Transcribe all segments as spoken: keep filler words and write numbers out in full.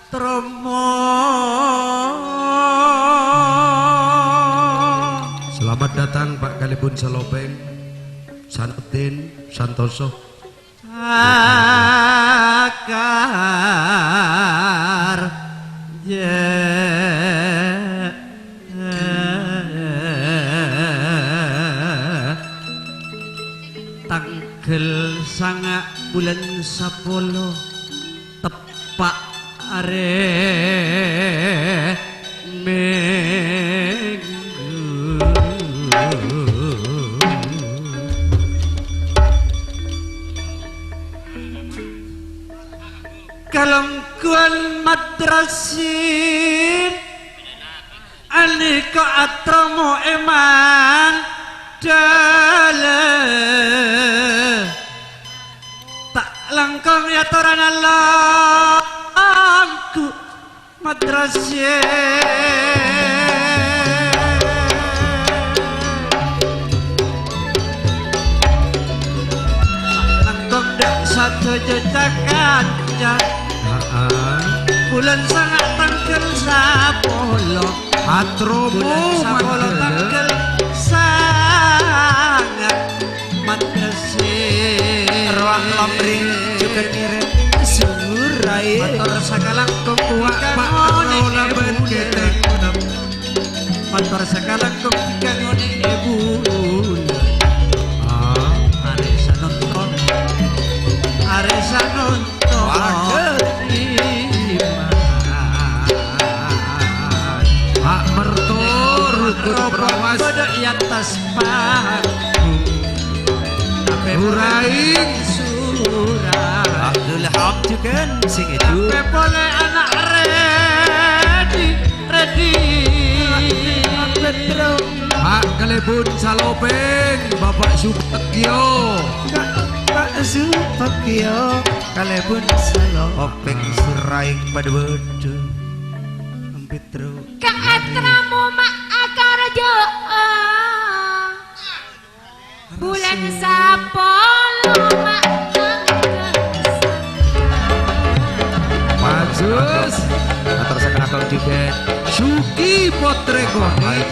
Tromo. Selamat datang, Pak Kalèbun Salopèng. Sanèddhân, santoso. Akar, ya. Tangghâl sanga' bulân sapolo, teppa' arè Minggu. Kalongghuwân madrasin Anèka atromo è mandhâlâ. Ta' langkong è atoranna longghu madrasah. Langkong dâ' sadhâjâ ca-kanca. Bulân sanga' tangghâl sapolo. Atromo bulân sapolo mandhâlâ. Tangghâl sanga' madrasah. Rowa lamring jhughân ngèrèng surai. Mator sakalangkong wa-, kangonè Pak Rola bulân. Mator sakalangkong kangonè bulân. Ah, arè sanonton. Arè sanonton. Waduh. Pak Merto, Rukut Prawas. Padâ è attas panggung. Tapè Uraing. Surat. Abdul Hamid kan sing itu. Tapè polè ana' Redi, Redi. Pak Kalèbun Salopèng, Bapak Supagiyo. Pak Supagiyo, Kalèbun Salopèng. Opèng Suraing padâ bâdâ. Petro. Ka atromo ma' akarjâ'â. Bulân sapolo ma' akarjâ'â. Bagus. Mator sakalangkong jhughân. Suki Potre Koni.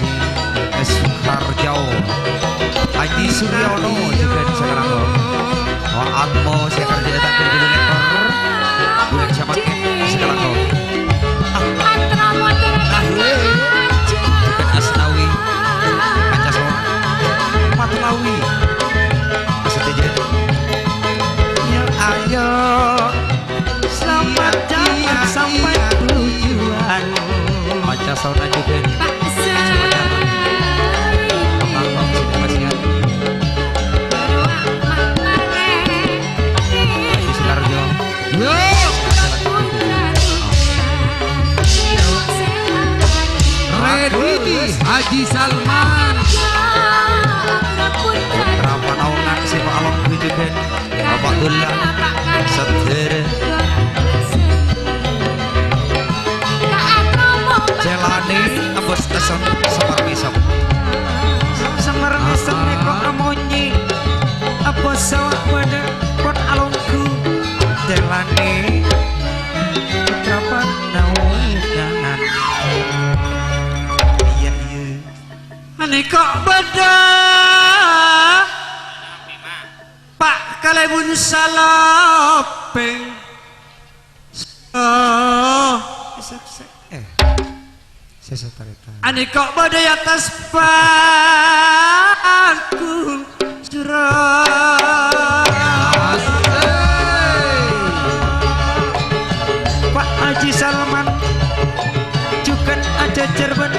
Haji Suharjo. Haji Suryono jhughân sakalangkong. Oh, Atmo sè akarjâ'â ta' ghâllu-ghâllu lèkor. Bulân Samakè sakalangkong. Asnawi. Pancasona. Matlawi. Maksudnya, ya, ayo. Selamat jalan sampai tujuan. Pancasona jhughân. Pak Sari. Abang Pak Sari, Pak Sari. Haji Sutarjo. Yo. Redi Haji Salman. Putra Panaungan sè palong jhughân. Bapak Dullah. Sadhâjâ. Cèlanè, abos kesem, semar mesem. Semar mesem nèko amonye. Abos sawah padâ pot alongghu. Cèlanè, putra panaungan. Iyâ, iyâ. Anèko bâdâ. Pak Kalèbun Salopèng. Oh. Sè, sè, eh. Sè satarètan. Anèko bâdâ è attas panggung jero. Asik. Pak Haji Salman jhughân ajhâjhâr bân.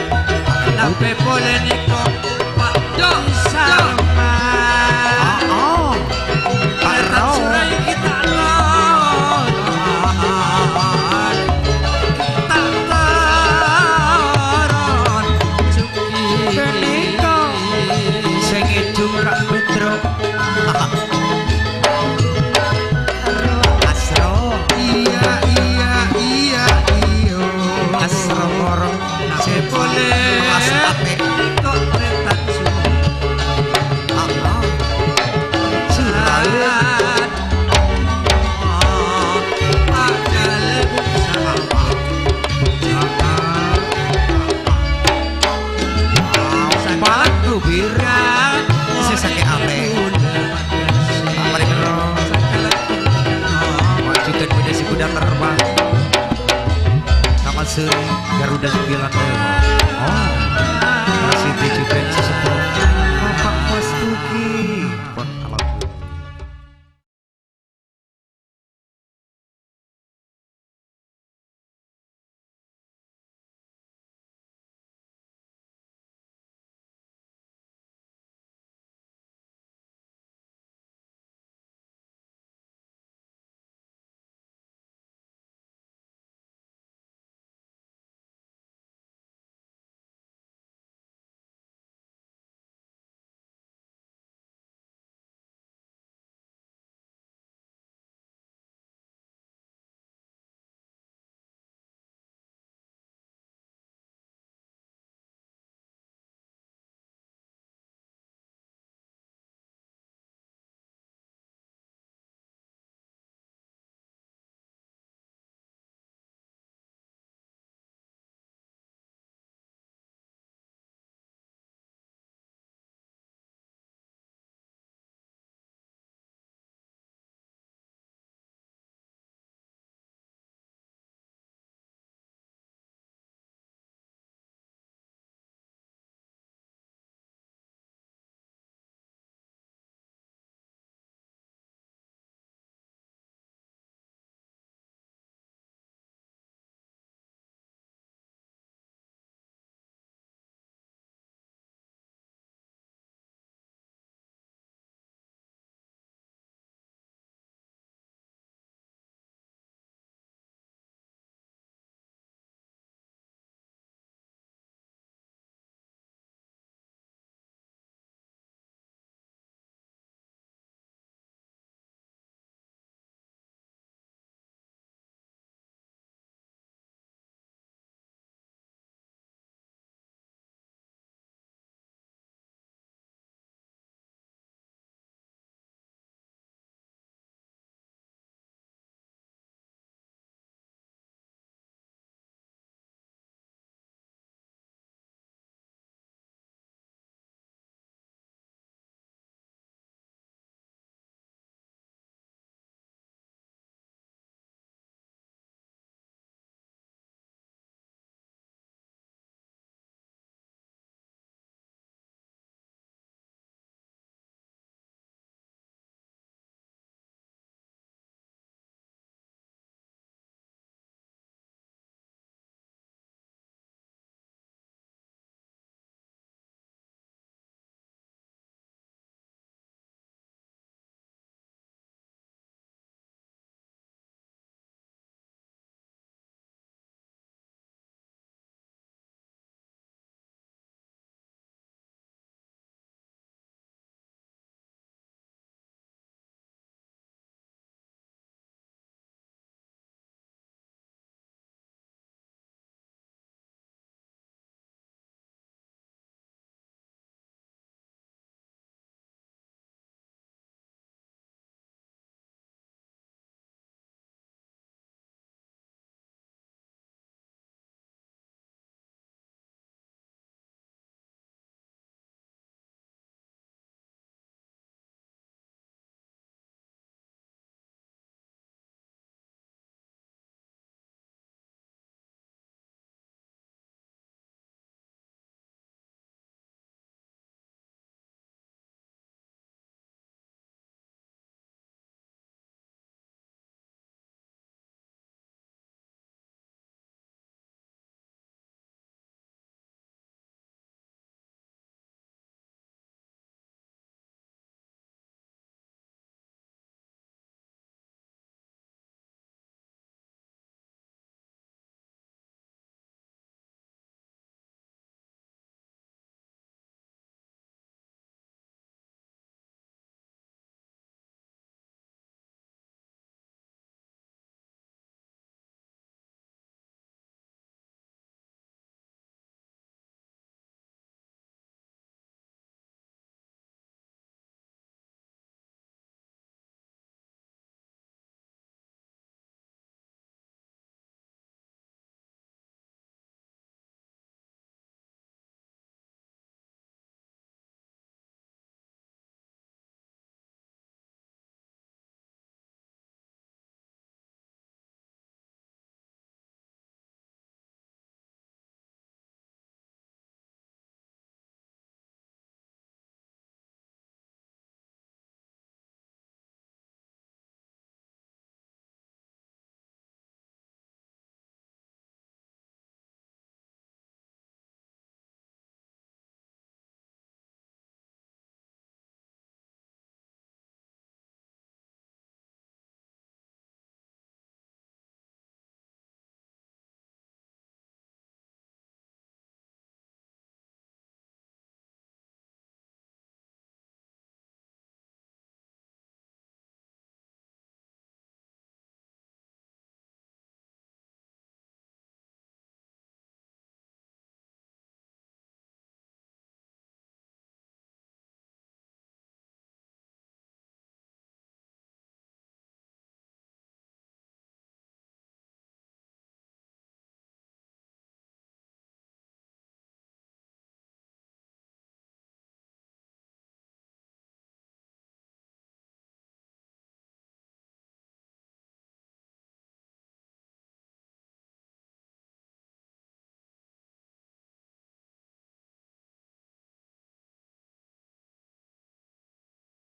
Tapè polè nèko Pak Salman. Oh, oh. Pak Rao. Ghânèka sè ngèdhung Kak Petro. Asro. Iyâ, iyâ, iyâ, Datar, Pak. Taman Seri, Garuda Sembilan, ayo, Pak. Oh.